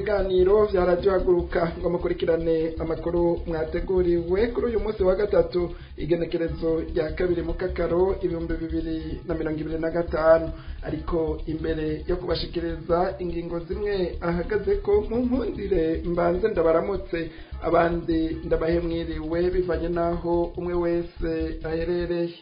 n'ibiganiro vya Radio Haguruka ngo mukurikirane amakuru mwateguriwe kuri uyu munsi wa gatatu, igenekerezo rya 2 mukakaro 2025. Ariko imbere yo kubashikiriza ingingo zimwe ahagaze ko mu nkundire mbanze ndabaramutse, abandi ndabahe mwiriwe bivanye naho umwe wese aherereye.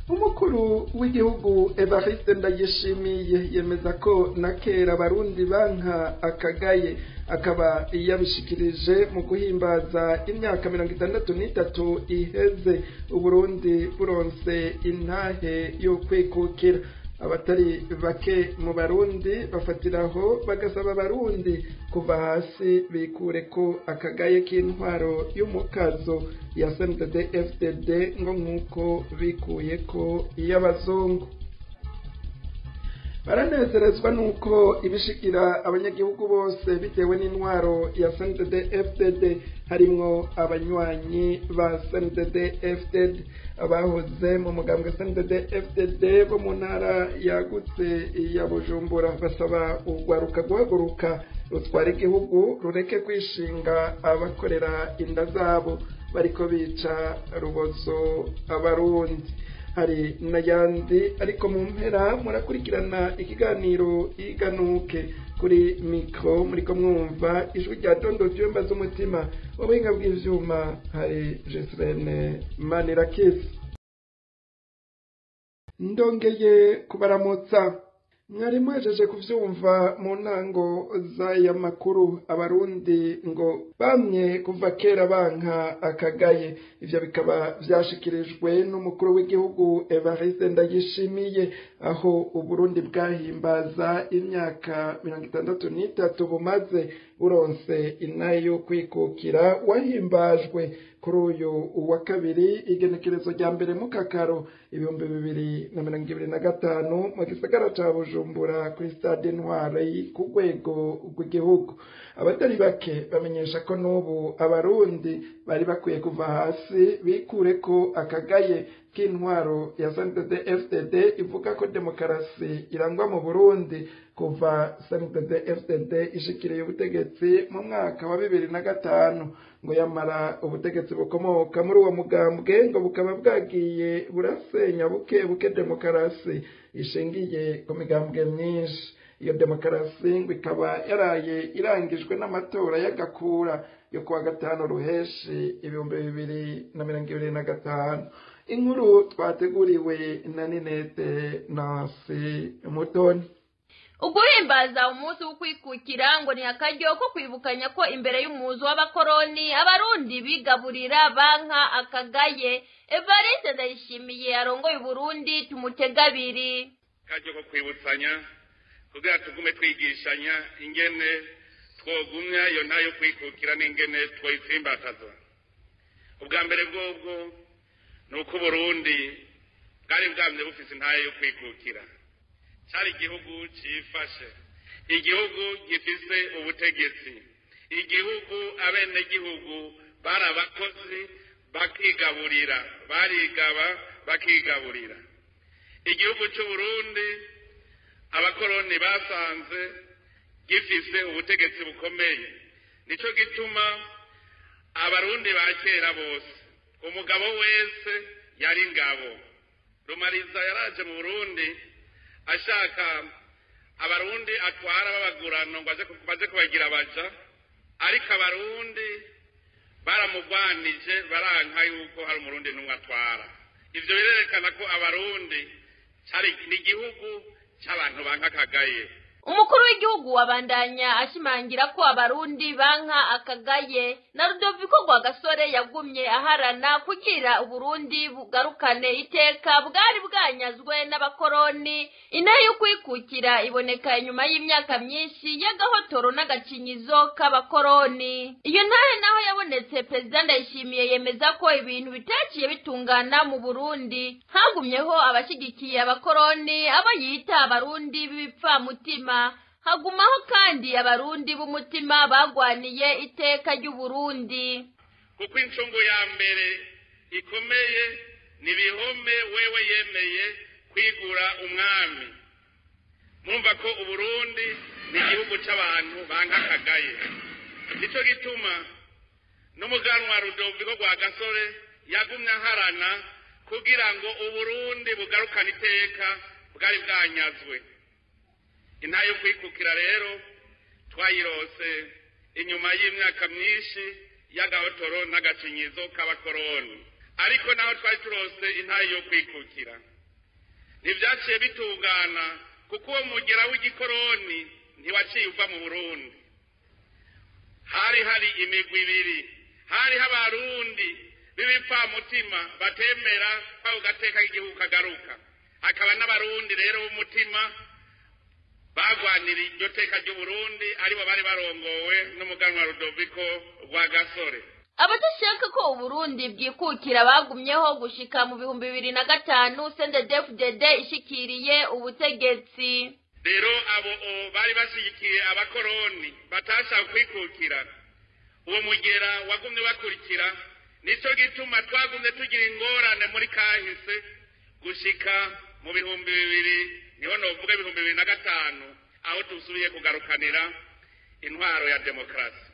Umukuru w'igihugu Evariste Ndayishimiye yemeza ko na kera abarundi banka akagaye, akaba yabishikirije mu guhimbaza imyaka 63 iheze Uburundi buronse intahe yo kwikukira. Abatari bake mu barundi bafatiraho bagasaba abarundi kuva hasi bikure ko akagaye k'intwaro y'umukazo ya CNDD-FDD ngo nk'uko bikuye ko iy'abazungu. Baranezerezwa nuko ibishikira abanyagihugu bose bitewe n'intwaro ya CNDD-FDD, harimwo abanywanyi ba CNDD-FDD abahoze mu mugambwe CNDD-FDD bo mu ntara yagutse ya Bujumbura, basaba urwaruka guhaguruka rutwara igihugu rureke kwishinga abakorera inda zabo bariko bica rubozo abarundi. Hari n'ayandi, ariko mu mpera murakurikirana ikiganiro Iganuke. Kuri mikro muriko mwumva ijwi rya Dondo Vyumba z'umutima, mu buhinga bw'ivyuma hari Jesrene Manirakisi. Ndongeye kubaramutsa. Mwari mwejeje kuvyumva mu ntango z'aya makuru, abarundi ngo bamye kuva kera banka akagaye. Ivyo bikaba vyashikirijwe n'umukuru w'igihugu Evariste Ndayishimiye, aho Uburundi bwahimbaza imyaka 63 bumaze buronse intahe yo kwikukira, wahimbajwe kuri uyu wa kabiri igenekerezo rya 1 mukakaro 2025 mu gisagara ca Bujumbura kuri stade Intwari ku rwego rw'igihugu. Abatari bake bamenyesha ko n'ubu abarundi bari bakwiye kuva hasi bikure ko akagaye k'intwaro ya CNDD-FDD ivuga ko demokarasi irangwa mu Burundi kuva CNDD-FDD ishikiriye ubutegetsi mu mwaka wa 2005, ngo yamara ubutegetsi bukomoka muri uwo mugambwe ngo bukaba bwagiye burasenya buke buke demokarasi ishingiye ku migambwe myinshi. Iyo demokarasi ngo ikaba yaraye irangijwe n'amatora y'agakura yo kuwa 5 ruheshi 2025. Inkuru twateguriwe na Ninete Nancy Mutoni. Uguhimbaza umunsi w'ukwikukira ngo ni akaryo ko kwibukanya ko imbere y'umuzo w'abakoroni abarundi bigaburira banka akagaye. Evariste Ndayishimiye arongoye Uburundi tumutegabiri. Akaryo ko kwibutsanya kugira tugume twigishanya ingene twogumya iyo ntayo kwikukira n'ingene twoyitsimbataza. Ubwa mbere bwobwo nuko Burundi bwari bwamye bufise intayo yo kwikukira. Cari igihugu cifashe, igihugu gifise ubutegetsi, igihugu abenegihugu bari abakozi bakigaburira, barigaba bakigaburira. Igihugu c'Uburundi abakoroni basanze gifise ubutegetsi bukomeye. Nico gituma abarundi ba kera bose umugabo wese yari ingabo. Rumariza yaraje mu Burundi ashaka abarundi atwara babagurano ngo baje kubagira abaja, ariko abarundi baramugwanije baranka yuko hari umurundi n'umwe atwara. Ivyo birerekana ko abarundi cari n'igihugu c'abantu banka akagaye. Umukuru w'igihugu wabandanya ashimangira ko abarundi banka akagaye. Na Rudoviko Rwagasore yagumye aharana kugira Uburundi bugarukane iteka bwari bwanyazwe n'abakoroni. Intare yo kwikukira iboneka inyuma y'imyaka myinshi y'agahotoro n'agacinyizo k'abakoroni. Iyo ntare naho yabonetse, Perezida Ndayishimiye yemeza ko ibintu bitaciye bitungana mu Burundi. Hagumyeho abashigikiye abakoroni, abo yita abarundi b'ibipfamutima. Hagumaho kandi abarundi b'umutima bagwaniye iteka ry'Uburundi. Kuko incungu ya mbere ikomeye ni bihome wewe yemeye kwigura umwami. Murumva ko Uburundi ni igihugu c'abantu banka akagaye. Nico gituma n'umuganwa Rudoviko Rwagasore yagumye aharana kugira ngo Uburundi bugarukane iteka bwari bwanyazwe. Intahe yo kwikukira rero twayirose inyuma y'imyaka myinshi y'agahotoro n'agacinyizo k'abakoroni. Ariko naho twari turose intahe yo kwikukira, ntivyaciye bitungana, kuko uwo mugera w'igikoroni ntiwaciye uva mu Burundi. Hari imigwi ibiri, hariho Abarundi b'ibipfamutima batemera ko ako gateka k'igihugu kagaruka, hakaba n'Abarundi rero b'umutima bagwanira iryo teka ry'Uburundi, aribo bari barongowe n'umuganwa Rudoviko Rwagasore. Abadashaka ko Uburundi bwikukira bagumyeho gushika mu 2005 CNDD-FDD ishikiriye ubutegetsi. Rero abo bari bashigikiye abakoroni batashaka kwikukira, uwo mugera wagumye bakurikira. Nico gituma twagumye tugira ingorane muri kahise gushika mu 2000, niho novuga 2005, aho tusubiye kugarukanira intwaro ya demokarasi.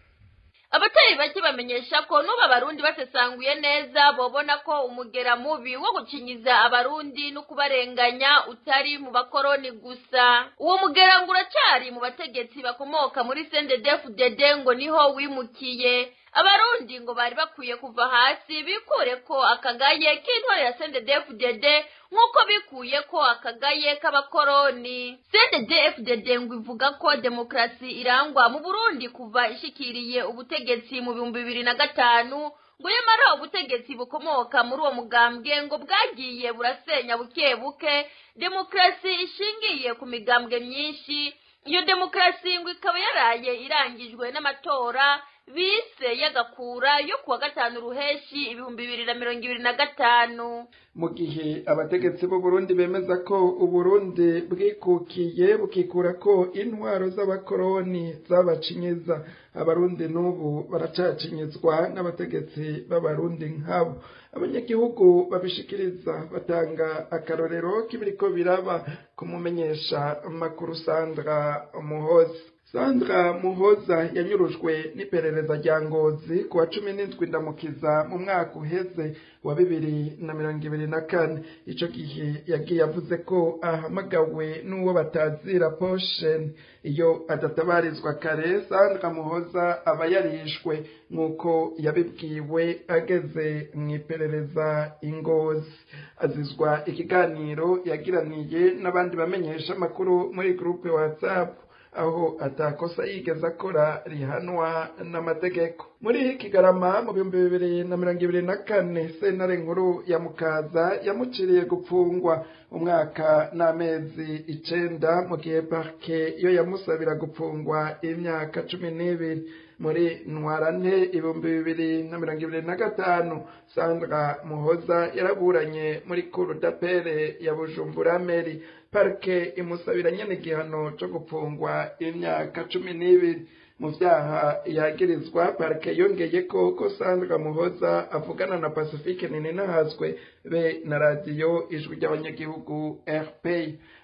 Abatari bake bamenyesha ko n'ubu Abarundi basesanguye neza bobona ko umugera mubi wo gucinyiza Abarundi no kubarenganya utari mu bakoroni gusa. Uwo mugera ngo uracari mu bategetsi bakomoka muri CNDD-FDD, ngo niho wimukiye. Abarundi ngo bari bakwiye kuva hasi bikure ko akagaye k'intore ya CNDD-FDD nk'uko bikuye ko akagaye k'abakoroni. CNDD-FDD ngo ivuga ko demokarasi irangwa mu Burundi kuva ishikiriye ubutegetsi mu 2005, ngo yamara ubutegetsi bukomoka muri uwo mugambwe ngo bwagiye burasenya buke buke demokarasi ishingiye ku migambwe myinshi. Iyo demokarasi ngo ikaba yaraye irangijwe n'amatora bise y'agakura yo kuwa 5 Ruheshi 2025. Mu gihe abategetsi b'u Burundi bemeza ko Uburundi bwikukiye bukikura ko intwaro z'abakoroni zabacinyiza, Abarundi n'ubu baracacinyizwa n'abategetsi b'Abarundi nkabo. Abanyagihugu babishikiriza batanga akarorero k'ibiriko biraba kumumenyesha makuru Sandra Muhoza. Sandra Muhoza yanyurujwe n'iperereza rya Ngozi kuwa 17 Ndamukiza mu mwaka uheze wa 2024. Ico gihe yagiye avuze ko ahamagawe n'uwo batazira Poshen. Iyo adatabarizwa kare, Sandra Muhoza aba yarishwe nk'uko yabibwiwe ageze mw'iperereza i Ngozi. Azizwa ikiganiro yagiraniye n'abandi bamenyesha amakuru muri groupe WhatsApp, aho atakosa yigeze akora rihanwa n'amategeko. Muri Kigarama mu 2024, sentare nkuru ya Mukaza yamuciriye gupfungwa umwaka n'amezi 9, mu gihe parke yo yamusabira gupfungwa imyaka 12. Muri Ntwarante 2025, Sandra Muhoza yaraburanye muri cour d'appel ya Bujumbura Mairie. Parke imusabira nyene igihano co gupfungwa imyaka 12. Mu vyaha yagirizwa, parke yongeye ko Sandra Muhoza avugana na Pacifique Nininahazwe be na radiyo Ijwi ry'Abanyagihugu RP.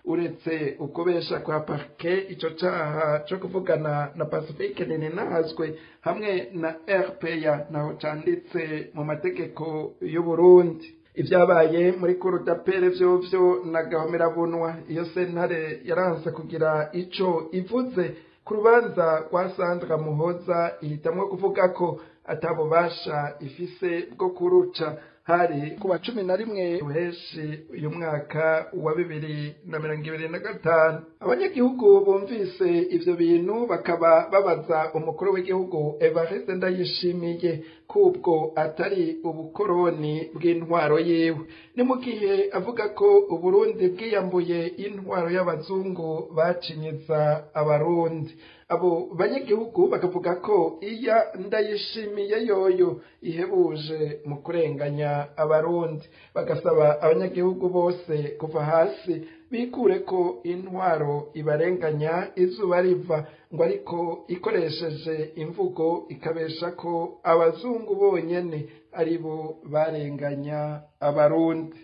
Uretse ukubesha kwa parke, ico caha co kuvugana na Pacifique Nininahazwe hamwe na RPA naho canditse mu mategeko y'u Burundi. Ibyabaye muri cour d'appel vyovyo na gahomerabunwa. Iyo sentare yaranse kugira ico ivuze ku rubanza rwa Sandra Muhoza, ihitamwo kuvuga ko atabubasha ifise bwo kuruca. Hari kuwa 11 Ruheshi uyu mwaka wa 2025. Abanyagihugu bumvise ivyo bintu bakaba babaza umukuru w'igihugu Evariste Ndayishimiye kubwo atari ubukoroni bw'intwaro yiwe. Ni mu gihe avuga ko Uburundi bwiyambuye intwaro y'abazungu bacinyiza Abarundi. Abo banyagihugu bakavuga ko iya Ndayishimiye yoyo ihebuje mu kurenganya Abarundi, bagasaba abanyagihugu bose kuva hasi bikure ko intwaro ibarenganya izuba riva, ngo ariko ikoresheje imvugo ikabesha ko abazungu bonyene aribo barenganya Abarundi.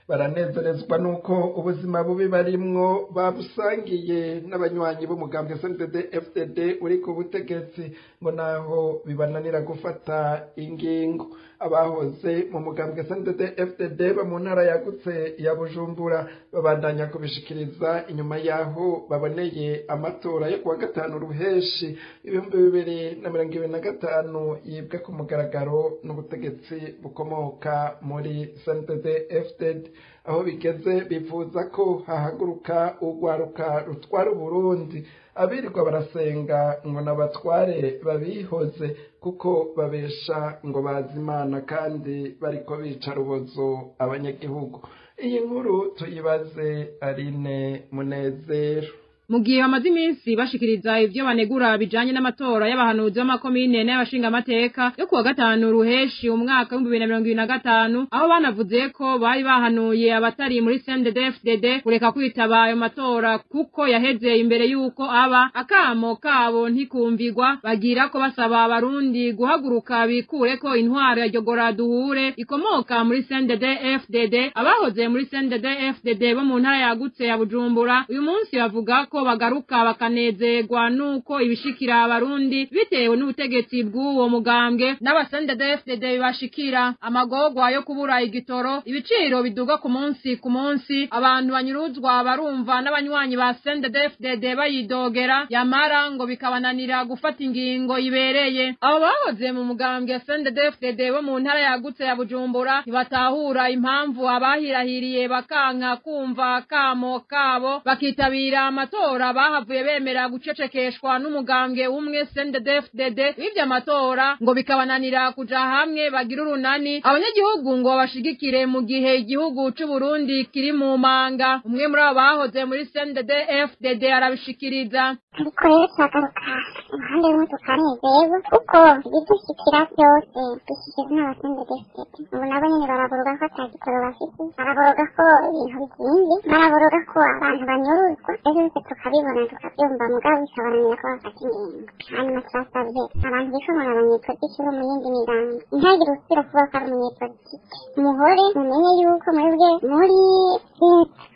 Baranezerezwa nuko ubuzima bubi barimwo babusangiye n'abanywanyi b'umugambwe CNDD FDD uri ku butegetsi, ngo naho bibananira gufata ingingo. Abahoze mu mugambwe CNDD FDD bo mu ntara yagutse ya Bujumbura babandanya kubishikiriza inyuma yaho baboneye amatora yo kuwa gatanu Ruheshi 2025 yibwe ku mugaragaro n'ubutegetsi bukomoka muri CNDD FDD. Aho bigeze bifuza ko hahaguruka urwaruka rutwara Uburundi, abirirwa barasenga ngo n'abatware babihoze kuko babesha ngo bazi Imana kandi bariko bica rubozo abanyagihugu. Iyi nkuru tuyibaze Aline Munezero. Mu gihe bamaze iminsi bashikiriza ivyo banegura bijanye n'amatora y'abahanuzi b'amakomine n'ay'abashingamateka yo kuwa gatanu Ruheshi umwaka w'2025, aho banavuze ko bari bahanuye abatari muri CNDD-FDD kureka kwitaba ayo matora kuko yaheze imbere y'uko aba, akamo kabo ntikumvigwa. Bagira ko basaba abarundi guhaguruka bikureko intwaro ya Jogora duhure ikomoka muri CNDD-FDD. Abahoze muri CNDD-FDD bo mu ntara yagutse ya Bujumbura uyu munsi bavuga ko bagaruka bakanezerwa nuko ibishikira abarundi bitewe n'ubutegetsi bw'uwo mugambwe n'aba CNDD-FDD bibashikira amagorwa yo kubura igitoro, ibiciro biduga ku munsi ku munsi, abantu banyuruzwa barumva n'abanywanyi ba CNDD-FDD bayidogera, yamara ngo bikabananira gufata ingingo ibereye. Abo bahoze mu mugambwe CNDD-FDD bo mu ntara yagutse ya Bujumbura ntibatahura impamvu abahirahiriye bakanka kumva akamo kabo bakitabira amatora bahavuye bemera gucecekeshwa n'umugambwe umwe CNDD-FDD w'ivyo amatora, ngo bikabananira kuja hamwe bagira urunani abanyagihugu ngo babashigikire mu gihe igihugu c'Uburundi kiri mu manga. Umwe muri abo bahoze muri CNDD-FDD arabishikiriza. Ariko rero turagaruka iruhande rumwe tukanezerwa kuko ibidushikira byose bishyikirizwa n'aba CNDD-FDD. Ubu nabo nyene baraboroga ko ata gitoro bafite, baraboroga ko ibintu bizimvye, baraboroga ko abantu banyuruzwa, ivyo byose tukabibona tukavyumva, mugabo bikabananira ko bafata ingingo. Hanyuma turasavye abantu bitwa ngo ni abanyepolitiki bo mu yindi migambi, ntihagire usubira kuvuga ko ari umunyepolitiki. Muhore mumenye yuko mwebwe muri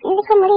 nzi ko muri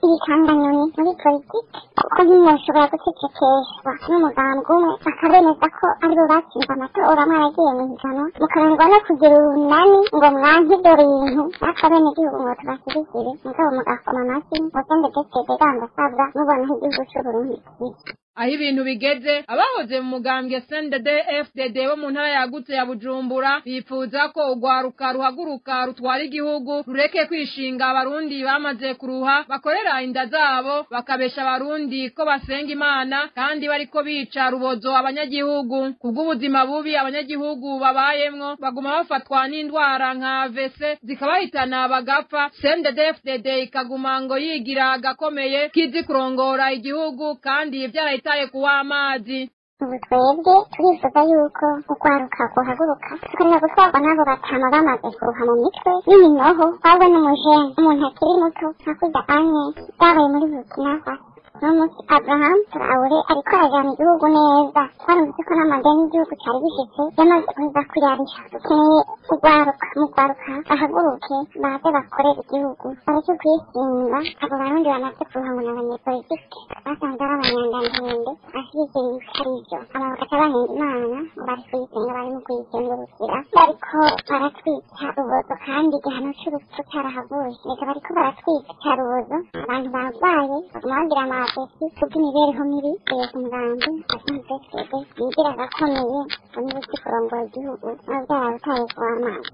ibikanganyoni muri politiki, kuko ntimwoshobora gucecekeshwa n'umugambwe umwe bakabemeza ko aribo batsinze amatora mwaragiye mu higanwa, mukananirwa no kugira urunani ngo mwanke ivyo bintu natwe abenegihugu ngo tubashyigikire, mugabo mugakoma amashyi ngo CNDD-FDD gandasabwa mubona aho igihugu c'Uburundi kiri. Aho ibintu bigeze, abahoze mu mugambwe CNDD-FDD bo mu ntara yagutse ya Bujumbura bifuza ko urwaruka ruhaguruka rutwara igihugu, rureke kwishinga abarundi bamaze kuruha bakorera inda zabo, bakabesha abarundi ko basenga Imana kandi bariko bica rubozo abanyagihugu. Kubw'ubuzima bubi abanyagihugu babayemwo, baguma bafatwa n'indwara nka AVC zikabahitana bagapfa. CNDD-FDD ikaguma ngo yigira agakomeye kizi kurongora igihugu kandi vyarahitaye kuwa amazi. Ubu twebwe turifuza yuko urwaruka guhaguruka tukareka gutwarwa n'abo batama bamaze kuruha mu mitwe n'iminoho, ahubwo n'umujene umuntu akiri muto nka kurya anye byabaye muri Burkina Faso. Uno munsi Abraham Traore ariko arajana igihugu neza, twarumvise ko n'amadeni igihugu cari gifise yamaze kuza kuyariha. Dukeneye urwaruka, mu rwaruka bahaguruke baze bakorere igihugu, bareke kwisimba abo barundi bamaze kuruha ngo ni abanyepolitike basanze ari abanyandantende bashyigikiye ibitari vyo, aba bagaca bahenda Imana ngo bari kuyisenga, bari mu kuyikengurukira, bariko baratwica rubozo kandi igihano c'urupfu carahavuye. Reka bariko baratwica rubozo, abantu barwaye baguma bagira ama AVC kubw'imibereho mibi ku mugambi wa CNDD-FDD bigira agakomeye ngo niba uzi kurongora igihugu nawe byarabutaye kuw'amazi.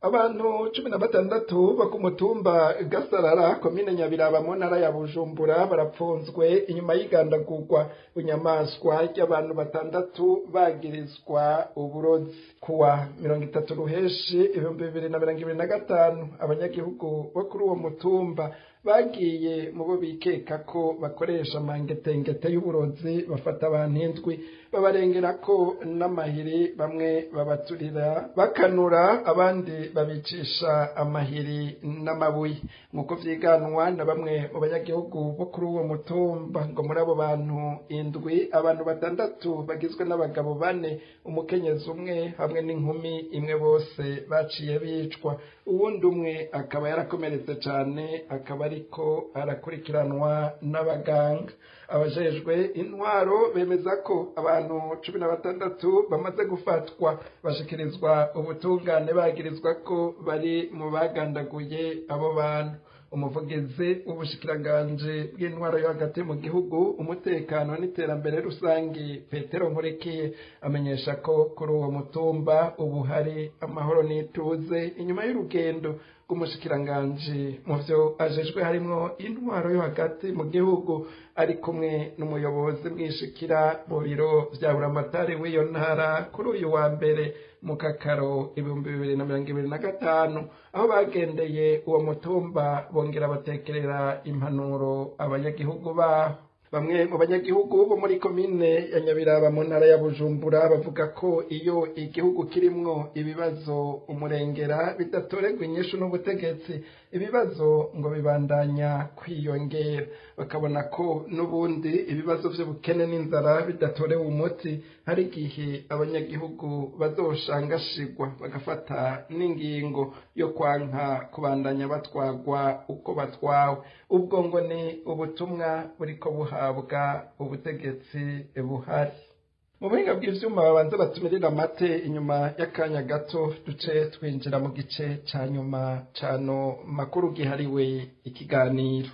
Abantu 16 bo ku mutumba Gasarara, komine Nyabiraba mu ntara ya Bujumbura barapfunzwe inyuma y'igandagurwa bunyamaswa ry'abantu 6 bagirizwa uburozi. Kuwa 30 Ruheshi 2025 abanyagihugu bo kuri uwo mutumba Bagiye mu bo bikeka ko bakoresha amangetengete y'uburozi, bafata abantu 7, babarengera ko n'amahiri, bamwe babaturira bakanura, abandi babicisha amahiri n'amabuye, nk'uko vyiganwa na bamwe mu banyagihugu bo kuri uwo mutumba. Ngo muri abo bantu 7, abantu 6 bagizwe n'abagabo 4, umukenyezi 1 hamwe n'inkumi 1, bose baciye bicwa. Uwundi umwe akaba yarakomeretse cane, akaba ariko arakurikiranwa n'abaganga. Abajejwe intwaro bemeza ko abantu 16 bamaze gufatwa bashikirizwa ubutungane, bagirizwa ko bari mu bagandaguye abo bantu. Umuvugizi w'ubushikiranganje bw'intwaro yo hagati mu gihugu, umutekano n'iterambere rusangi, Petero Nkurikiye, amenyesha ko kuri uwo mutumba ubu hari amahoro n'ituze, inyuma y'urugendo rw'umushikiranganje mu vyo ajejwe harimwo intwaro yo hagati mu gihugu, ari kumwe n'umuyobozi mwishikira mu biro vya Buramatari w'iyo ntara kuri uyu wa mbere mu Kakaro 2025, aho bagendeye uwo mutumba bongera batekerera impanuro abanyagihugu baho. Bamwe mu banyagihugu bo muri komine ya Nyabiraba mu ntara ya Bujumbura bavuga ko iyo igihugu kirimwo ibibazo umurengera bidatoregwa inyishu n'ubutegetsi, ibibazo ngo bibandanya kwiyongera. Bakabona ko n'ubundi ibibazo vy'ubukene n'inzara bidatorewe umuti, hari igihe abanyagihugu bazoshangashigwa bagafata n'ingingo yo kwanka kubandanya batwagwa uko batwawe. Ubwo ngo ni ubutumwa buriko buhabwa ubutegetsi buhari. Mu buhinga bw'ivyuma babanza batumirira amate, inyuma y'akanya gato duce twinjira mu gice ca nyuma cano makuru gihariwe ikiganiro.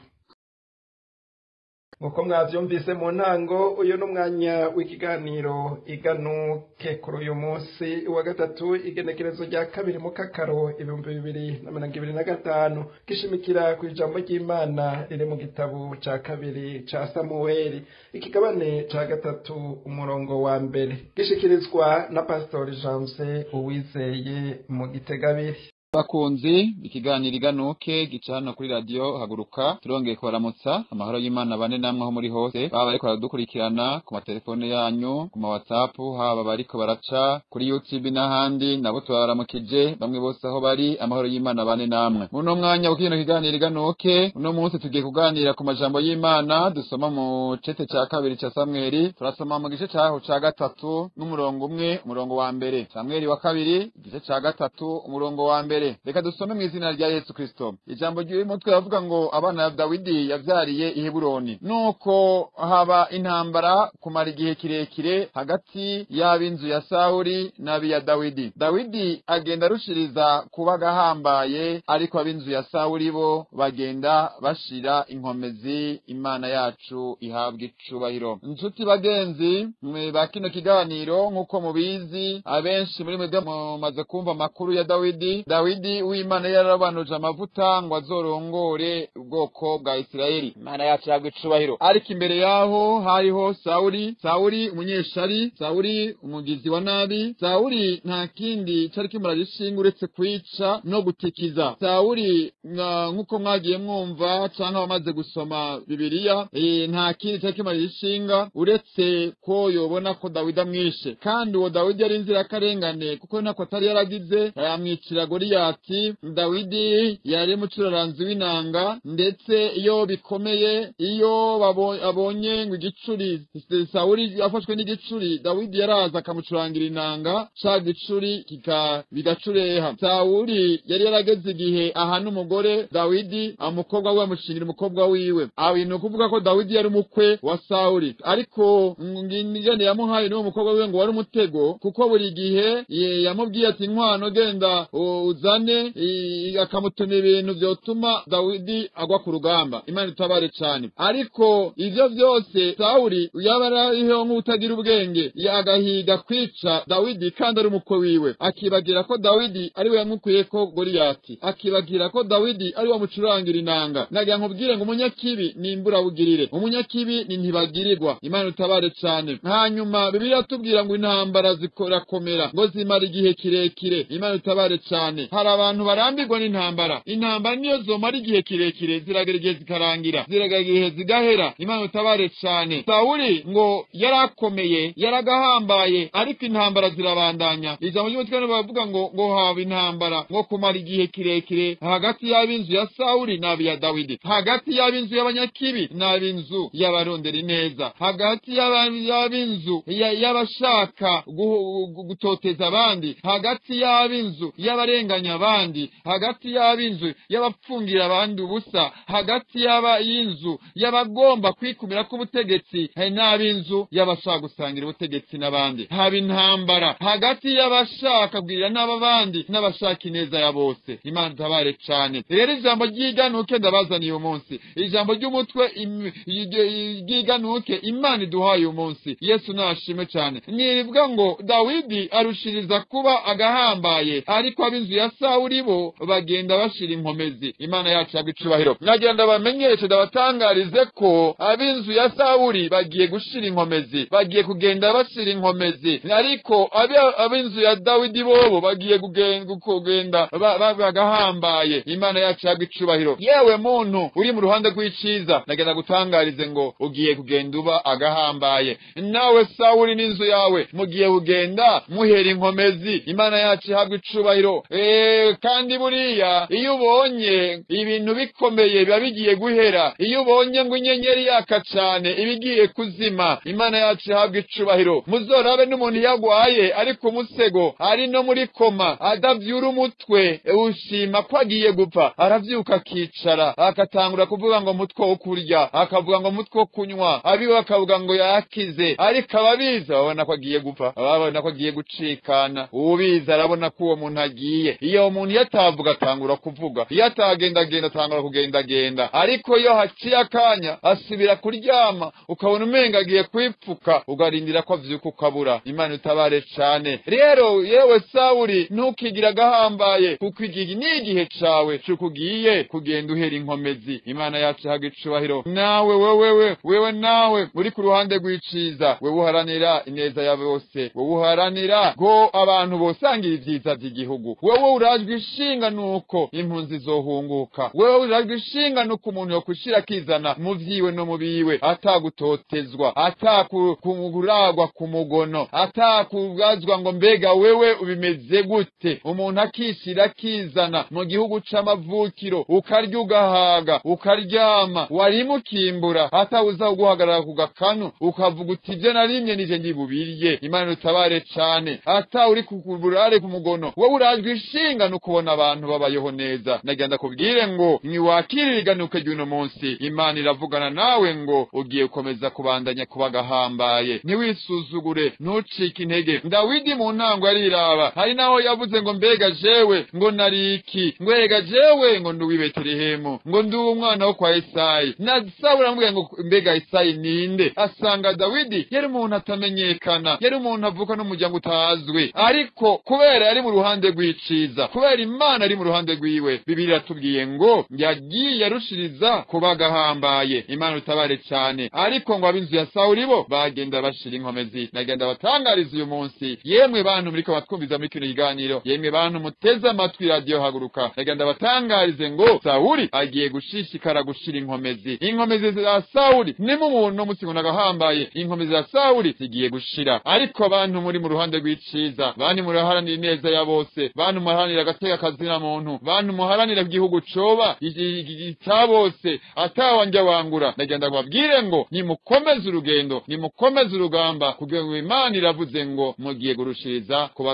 Nkuko mwavyumvise mu ntango, uyu n'umwanya w'ikiganiro Iganuke. Kuri uyu munsi wa gatatu, igenekerezo rya 2 mu Kakaro 2025, gishimikira ku ijambo ry'Imana riri mu gitabo ca 2 ca Samuweli, ikigabane ca 3 umurongo wa 1, gishikirizwa na Pastor Janvier Uwizeye mu Gitegabiri. Bakunzi ikiganiro Iganuke gica hano kuri radio Haguruka, turongeye kubaramutsa. Amahoro y'Imana bane namwe aho muri hose, baba bariko baradukurikirana ku matelefone yanyu, ku ma WhatsApp, haba bariko baraca kuri YouTube n'ahandi, nabo tubaramukije bamwe bose aho bari. Amahoro y'Imana bane namwe. Muno mwanya wa kino kiganiro Iganuke, uno munsi tugiye kuganira ku majambo y'Imana dusoma mu cete ca 2 ca Samweli. Turasoma mu gice caho ca 3 n'umurongo 1, umurongo wa 1. Samweli wa 2 igice ca 3 umurongo wa 1. Reka dusome mu izina rya Yesu Kristo. Ijambo ry'umutwe bavuga ngo abana ya Dawidi yavyariye i Heburoni. Nuko haba intambara kumara igihe kirekire hagati y'ab'inzu ya Sawuli n'abiya Dawidi. Dawidi agenda arushiriza kuba gahambaye, ariko ab'inzu ya Sawuli bo bagenda bashira inkomezi. Imana yacu ihabwa icubahiro. Nshuti bagenzi mwe ba kino kiganiro, nk'uko mubizi abenshi muri mwebwe mumaze kumva amakuru ya Dawidi. Dawidi w'Imana yarabanuje amavuta ngo azorongore ubwoko bwa Isirayeli. Imana yacu ihabwa icubahiro. Ariko imbere yaho hariho Sawuli, Sawuli umunyeshari, Sawuli umugizi wa nabi. Sawuli nta kindi cari kimuraje ishinga uretse kwica no gutikiza. Sawuli nk'uko mwagiye mwumva canke abamaze gusoma Bibiliya, nta kindi cari kimuraje ishinga uretse ko yobona ko Dawidi amwishe. Kandi uwo Dawidi yari inzirakarengane, kuko ntako atari yaragize, yamwicira Goliyati. Dawidi yari mucuraranzi w'inanga, ndetse iyo bikomeye, iyo abonye ngo igicuri, Sawuli afashwe n'igicuri, Dawidi yaraza akamucurangira inanga, ca gicuri bigacureha. Sawuli yari yarageze igihe ahana umugore Dawidi, umukobwa we amushingira umukobwa wiwe. Aho ni ukuvuga ko Dawidi yari umukwe wa Sawuli, ariko ingene yamuhaye n'uwo mukobwa wiwe ngo wari umutego, kuko buri gihe yamubwiye ati inkwano genda uzane, akamutuma ibintu vyotuma Dawidi agwa ku rugamba. Imana itabare cane. Ariko ivyo vyose Sawuli yaba ariho nk'utagira ubwenge, agahiga kwica Dawidi kandi ari umukwe wiwe, akibagira ko Dawidi ari we yamukuyeko Goliyati, akibagira ko Dawidi ari we amucurangira inanga. Nagira nkubwire ngo umunyakibi ni imburabugirire, umunyakibi ni ntibagirirwa. Imana itabare cane. Hanyuma Bibiliya tubwira ngo intambara zikorakomera, ngo zimara igihe kirekire. Imana itabare cane. Hari abantu barambirwa n'intambara. Intambara niyo zomara igihe kirekire, ziragera igihe zikarangira, ziragera igihe zigahera. Imana utabare cane. Sawuli ngo yarakomeye, yaragahambaye, ariko intambara zirabandanya. Ijambo ry'umutwe bavuga ngo haba intambara ngo kumara igihe kirekire hagati y'ab'inzu ya Sawuli n'ab'iya Dawidi, hagati y'ab'inzu y'abanyakibi n'ab'inzu y'abarondera ineza, hagati y'ab'inzu y'abashaka gutoteza abandi, hagati y'ab'inzu y'abarenganya abandi, hagati y'ab'inzu y'abapfungira abandi ubusa, hagati y'inzu y'abagomba kwikumira k'ubutegetsi n'ab'inzu y'abashaka gusangira ubutegetsi n'abandi. Haba intambara hagati y'abashaka kugirira n'abandi n'abashaka ineza ya bose. Imana tabare cane. Rero ijambo ry'iganuke ndabazaniye umunsi, ijambo ry'umutwe ry'iganuke Imana iduhaye umunsi. Yesu nashimwe cane. Nirivuga ngo Dawidi arushiriza kuba agahambaye, ariko ab'inzu ya Sawuli bo bagenda bashira inkomezi. Imana yacu yagwa icubahiro. Nagira ndabamenyeshe, ndabatangarize ko ab'inzu ya Sawuli bagiye gushira inkomezi, bagiye kugenda bashira inkomezi, ariko ab'inzu ya Dawidi bobo bagiye kugenda bagahambaye. Imana yacu yagwa icubahiro. Yewe muntu uri mu ruhande rw'iciza, nagenda gutangarize ngo ugiye kugenda uba agahambaye. Nawe Sawuli n'inzu yawe mugiye kugenda muhera inkomezi. Imana yacu ihabwa icubahiro. Kandi buriya iyo ubonye ibintu bikomeye biba bigiye guhera, iyo ubonye ngo inyenyeri yaka cane ibigiye kuzima. Imana yacu ihabwa icubahiro. Muzorabe n'umuntu yagwaye ari ku musego, ari no muri koma, adavyura umutwe, ushima ko agiye gupfa, aravyuka akicara, akatangura kuvuga ngo mutwe wo kurya, akavuga ngo mutwe wo kunywa, abiwe bakavuga ngo yakize, ariko ababizi babona ko agiye gupfa, babona ko agiye gucikana. Ubizi arabona ko uwo muntu agiye. Iyo umuntu yatavuga atangura kuvuga, iyo atagendagenda atangura kugendagenda, ariko iyo haciye akanya asubira kuryama, ukabona umenga agiye kwipfuka, ugarindira ko avyuka ukabura. Imana utabare cane. Rero yewe Sawuli, ntukigira agahambaye, kuko igihe ni igihe cawe cukugiye kugenda uhera inkomezi. Imana yacu ihabwa icubahiro. Nawe wewe nawe uri ku ruhande rw'iciza, wewe uharanira ineza ya bose, wewe uharanira ngo abantu bosangira ivyiza vy'igihugu, wewe urajwe ishinga nuko impunzi zohunguka, wewe urajwe ishinga nuko umuntu yokwishira akizana mu vyiwe no mu biwe, atagutotezwa, atakuragwa ku mugono, atakubwazwa ngo mbega wewe ubimeze gute. Umuntu akishira akizana mu gihugu c'amavukiro, ukarya ugahaga, ukaryama, warimukimbura, atawuza uguhagarara ku gakanu ukavuga uti ivyo narimye nije ndibubirye. Imana utabare cane. Ata uri kuburare ku mugono, wowe urajwe ishinga no kubona abantu babayeho neza. Nagira kubwire ngo niwakirira iganuke ry'uno munsi. Imana iravugana nawe ngo ugiye gukomeza kubandanya kuba gahambaye. Ntiwisuzugure, ntucike intege. Dawidi mu ntango ariraba, hari naho yavuze ngo mbega jewe ngo nariki, ngo erega jewe ngo ndi uw'i Betelehemu, ngo ndi umwana wo kwa Esayi. Na Sawuli aramubwira ngo mbega Esayi ninde? Asanga Dawidi yari umuntu atamenyekana, yari umuntu avuka n'umuryango utazwi, ariko kubera yari mu ruhande rw'iciza, kubera Imana ari mu ruhande rwiwe, Bibiliya iratubwiye ngo yagiye arushiriza kuba gahambaye. Imana utabare cane. Ariko ngo ab'inzu ya Sawuli bo bagenda bashira inkomezi. Nagenda batangariza uyu munsi, yemwe bantu muriko batwumviza muri kino kiganiro, yemwe bantu muteze amatwi radio Haguruka, nagenda batangarize ngo Sawuli agiye gushishikara gushira inkomezi. Inkomezi za Sawuli ni mu muntu musi ngo nagahambaye, inkomezi za Sawuli zigiye gushira. Ariko abantu muri mu ruhande rw'iciza, bantu muraharanira ineza ya bose, bantu muharanira agateka kazina muntu, bantu muharanira igihugu coba icya bose, atawanja wangura, nagenda kubabwire ngo nimukomeze urugendo, nimukomeze urugamba, kugira ngo Imana iravuze ngo mugiye gurushiriza kuba